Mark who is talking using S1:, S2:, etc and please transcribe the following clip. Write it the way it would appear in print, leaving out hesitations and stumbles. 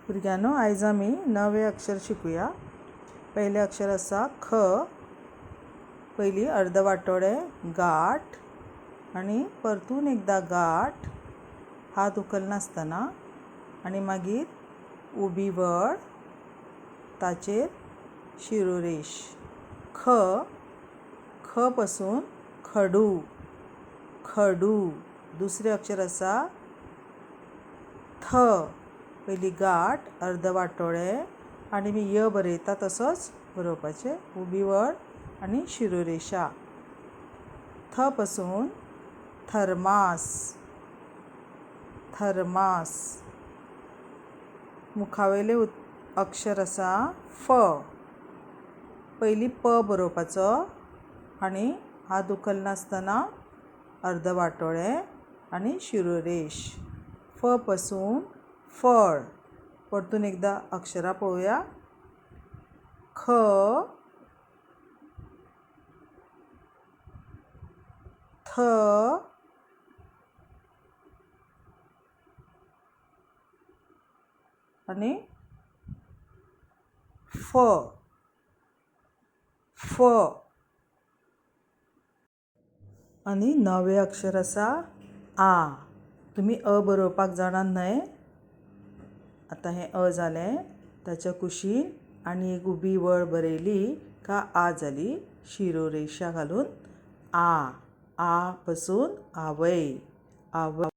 S1: भुरग्यांनो, आयज आमी नवें अक्षर शिकूया. पयलें अक्षर आसा ख. पयलीं अर्द वांटोळें गांठ आनी परतून एकदां गांठ, हात उखलनासतना, आनी मागीर उबी वळ, ताचेर शिरोरेश. ख. ख पसून खडू, खडू. दुसरें अक्षर आसा थ. पयली गांठ, अर्द वांटोळें आनी मी य बरयता तसोच बरोवपाचें, उबी वळ आनी शिरोरेशा. थ पसून थर्मास, थर्मास. मुखावयलें अक्षर आसा फ. पयलीं प बरोवपाचो आनी हात उखलनासतना अर्द वांटोळें आनी शिरोरेश. फ पसून फळ. परतून एकदां अक्षरां पळोवया. ख, थ, आनी फ. फ. आनी नवें अक्षर आसा आ. तुमी अ बरोवपाक जाणात न्हय? आतां हें अ जालें. ताच्या कुशीन आनी एक उबी वळ बरयली का आ जाली. शिरोरेशा घालून आ. आ पसून आवय, आवय.